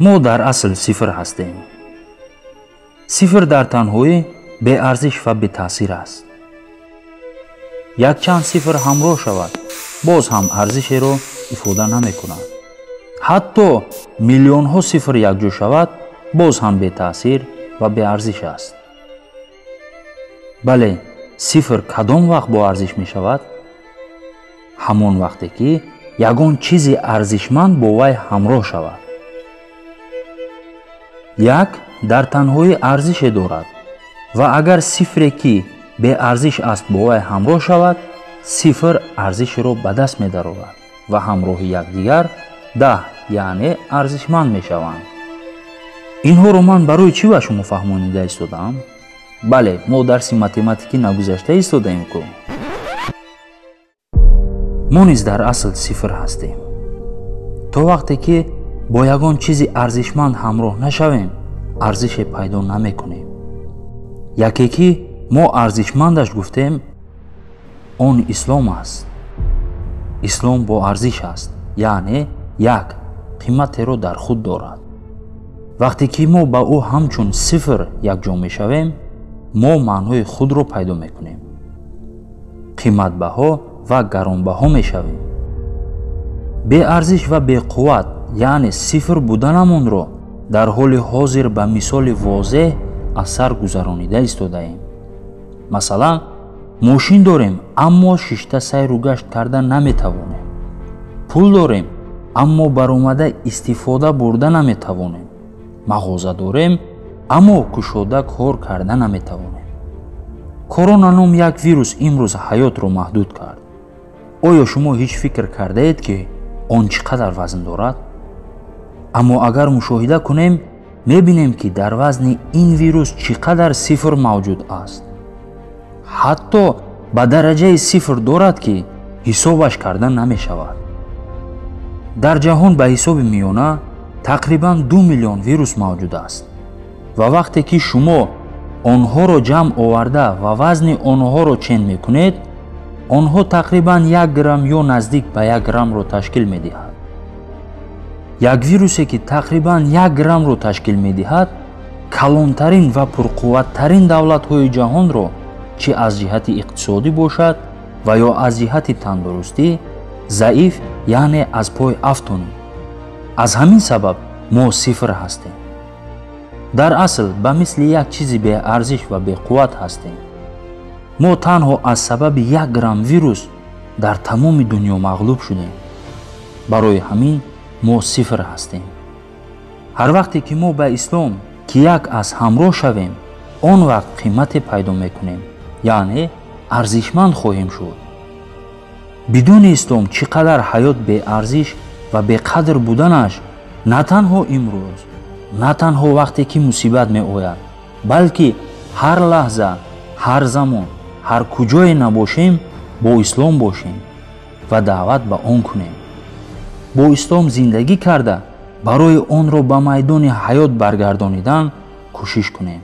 Мо дар асл сифр ҳастем. Сифр дар танҳоӣ беарзиш ва бетаъсир аст. Якчанд сифр ҳамроҳ шавад, боз ҳам арзишеро ифода намекунад. Ҳатто миллионҳо сифр якҷо шавад, боз ҳам бетаъсир ва беарзиш аст. Бале, сифр кадом вақт боарзиш мешавад? Ҳамон вақте ки ягон чизи арзишманд бо вай ҳамроҳ шавад. Як дар танҳоӣ арзише дорад ва агар сифре ки беарзиш аст бо вай ҳамроҳ шавад, сифр арзишеро ба даст медарорад ва ҳамроҳи якдигар 10, яъне арзишманд мешаванд. Инҳоро ман барои чӣ ба шумо фаҳмонида истодаам? Бале, мо дарси математикӣ нагузашта истодаем ку. Мо низ дар асл сифр ҳастем. То вақте ки бо ягон чизи арзишманд ҳамроҳ нашавем, арзише пайдо намекунем. Яке ки мо арзишмандаш гуфтем, он ислом аст. Ислом боарзиш аст, яъне як қиматеро дар худ дорад. Вақте ки мо ба ӯ ҳамчун сифр якҷо мешавем, мо маънои худро пайдо мекунем, қиматбаҳо ва гаронбаҳо мешавем. Беарзиш ва беқувват, яъне сифр буданамонро дар ҳоли ҳозир ба мисоли возеҳ аз сар гузаронида истодаем. Масалан, мошин дорем, аммо шишта сайру гашт карда наметавонем. Пул дорем, аммо баромада истифода бурда наметавонем. Мағоза дорем, аммо кушода кор карда наметавонем. Корона ном як вирус имрӯз ҳаётро маҳдуд кард. Оё шумо ҳеҷ фикр кардаед, ки он чӣ қадар вазн дорад? Аммо агар мушоҳида кунем, мебинем, ки дар вазни ин вирус чӣ қадар сифр мавҷуд аст. Ҳатто ба дараҷаи сифр дорад, ки ҳисобаш карда намешавад. Дар ҷаҳон ба ҳисоби миёна тақрибан 2 миллион вирус мавҷуд аст ва вақте ки шумо онҳоро ҷамъ оварда ва вазни онҳоро чен мекунед, онҳо тақрибан 1 грамм ё наздик ба 1 граммро ташкил медиҳад. Як вирусе ки тақрибан 1 граммро ташкил медиҳад, калонтарин ва пурқувваттарин давлатҳои ҷаҳонро чӣ аз ҷиҳати иқтисодӣ бошад ва ё аз ҷиҳати тандурустӣ заиф, яъне аз пой афтонид. Аз ҳамин сабаб мо сифр ҳастем. Дар асл ба мисли як чизи беарзиш ва беқувват ҳастем. Мо танҳо аз сабаби 1 грамм вирус дар тамоми дунё мағлуб шудем. Барои ҳамин мо сифр ҳастем. Ҳар вақте ки мо ба ислом ки як аз ҳамроҳ шавем, он вақт қимате пайдо мекунем, яъне арзишманд хоҳем шуд. Бидуни ислом чӣ қадар ҳаёт беарзиш ва беқадр буданаш на танҳо имрӯз, на танҳо вақте ки мусибат меояд, балки ҳар лаҳза, ҳар замон, ҳар куҷое набошем, бо ислом бошем ва даъват ба он кунем. Бо ислом зиндагӣ карда, барои онро ба майдони ҳаёт баргардонидан кӯшиш кунем.